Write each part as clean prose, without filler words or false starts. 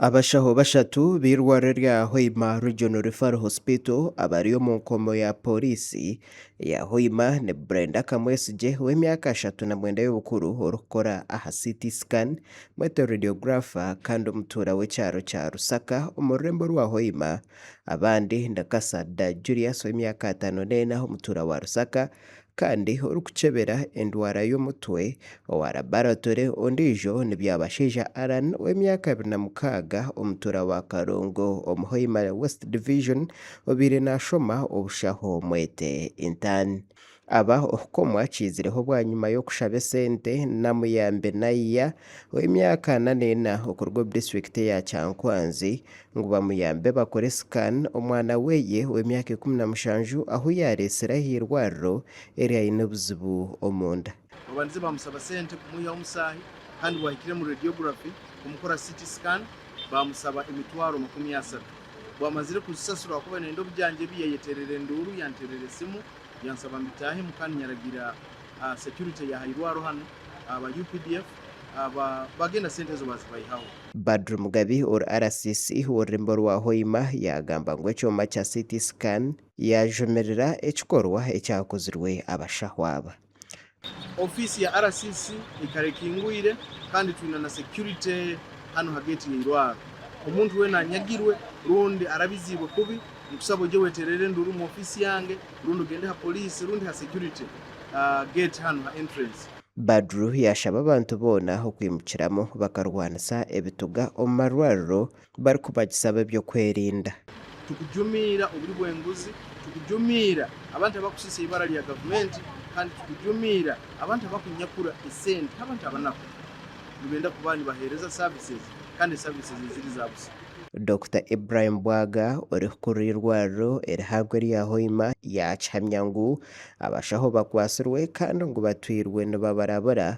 Abashaho bashatu b'eirwariro rya Hoima Regional Referral Hospital abari omu nkomo ya Pooriisi eya Hoima ni Brenda Kamwesigye ow'emyaka 39 y'obukuru orikukora aha CT Scan mwete Radiographer kandi omutuura w'ekyaro kya Rusaka omu rurembo rwa Hoima. Abandi ni Kasadha Julius ow'emyaka 54 omutuura wa Rusaka kandi orikukyebera endwara y'omutwe owa laboratory ondiijo ni Byabashaija Allan ow'emyaka 26 omutuura wa Kalongo omu Hoima West Division obaire nashoma obushaho mwete intern. Aba okukomwa kiizireho bwanyima y'okushaba esente Namuyambi Naiya ow'emyaka 44 okuruga omu disiturikiti eya Kyankwanzi ngu bamuyambe bakore scan omwana weye ow'emyaka 17 ahu yareetsire ah'eirwariro eri aine obuzibu omunda. Babandize bamusaba sente kumwihaho omusaahi kandi bwahikire omu radiography kumukora CT scan bamusaba emitwaro 30. Bwamazire kuzisasura ahakuba nenda obujanjabi yayeterera enduuru yanterera esimu yansaba mbitahemu kandi nyaragira security yaha irwaro hanu aba UPDF aba bagenda sente ezo bazibayihaho. Badru Mugabi ori RCC w'orurembo rwa Hoima yaagamba ngu ekyoma kya CT Scan yaajumirira ekikorwa ekyakozirwe abashaho aba. Ofiisi ya RCC eikara ekingwire kandi twine na security hanu ha gate y'eirwaro. Omuntu weena anyagirwe rundi arabiziibwe kubi, nkusaba oije weterere enduuru omu ofiisi yange rundi ogende ha poliisi rundi ha security gate hanu ha entrance. Badru yaashaba abantu boona okwimukiramu bakarwanisa ebituga omu marwariro barikubagisa ab'eby'okwerinda. Tukujumiira oburi bw'enguzi, tukujumiira abantu abakusiisa eibara rya gavumenti kandi tukujumiira abantu abakunyakura esente abantu abanaku nibenda kuba nibaheereza services kandi services eziri za busa. Dokita Ibrahim Bwaga orikukurira eirwariro erihango erya Hoima yaakihamya ngu abashaho bakwatsirwe kandi ngu batwirwe nibabarabura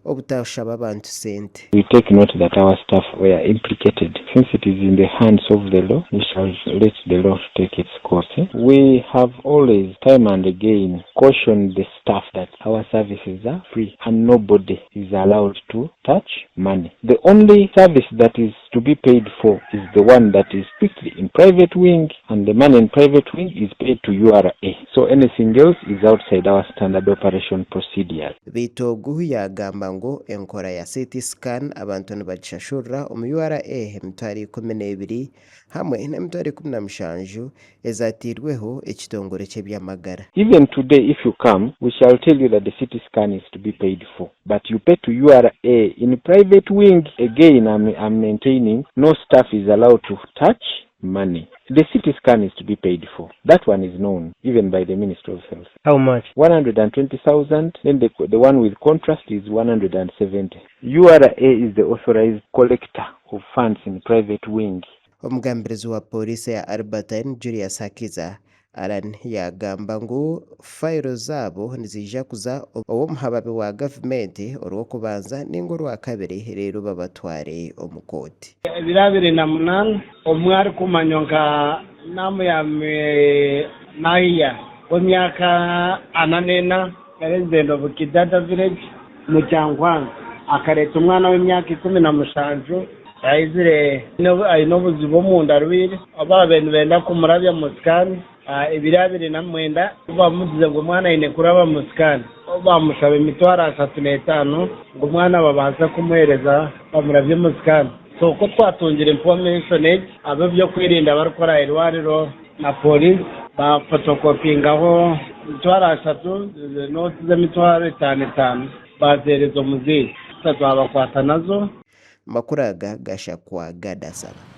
obutashaba abantu sente. We take note that our staff were implicated. Since it is in the hands of the law, we shall let the law take its course. We have always, time and again, cautioned the staff that our services are free and nobody is allowed to touch money. The only service that is to be paid for is the one that is strictly in private wing and the money in private wing is paid to URA. So anything else is outside our standard operation procedures. Beitu ogu yaagamba ngu enkora ya CT scan abantu nibagishashurira omu URA emitwaro 12 hamwe n'emitwaro 17 ezateirweho ekitongore ky'eby'amagara. Even today if you come we shall tell you that the CT scan is to be paid for but you pay to URA in private wing again I'm, I'm maintaining no staff is allowed to touch money. The CT scan is to be paid for. That one is known even by the Ministry of Health. How much? 120,000. Then the, the one with contrast is 170. URA is the authorized collector of funds in private wing. Omugambirizi wa pooriisi ya Albertine, Julius Hakiza, Allan yaagamba ngu faayiro zaabo niziija kuza ow'omuhababi wa gavumenti orw'okubanza ninga orwakabiri reero babatware omu kooti. Ebiro 28, omwe arikumanywa nka Namuyambi Nahiya w'emyaka 44, resident of Kidada Village omu Kyankwanzi akareeta omwana w'emyaka 17 yaizire aine obuzibu omunda arwaire obu baabaire nibenda kumurabya omu scan ebiro 29 obu baamugize ngu omwana aine kuraba omu scan obu baamushaba emitwaro 35 ngu omwana babaase kumuheereza bamurabye omu scan. So ku twatungire information egi ab'ebyokwerinda abarikukora aha irwariro na police baafotokopingaho emitwaro 30 nooti z'emitwaro etaano etaano baaziheereza omuzaire. Twabakwata nazo. Amakuru aga gashakwa Gad Asaba.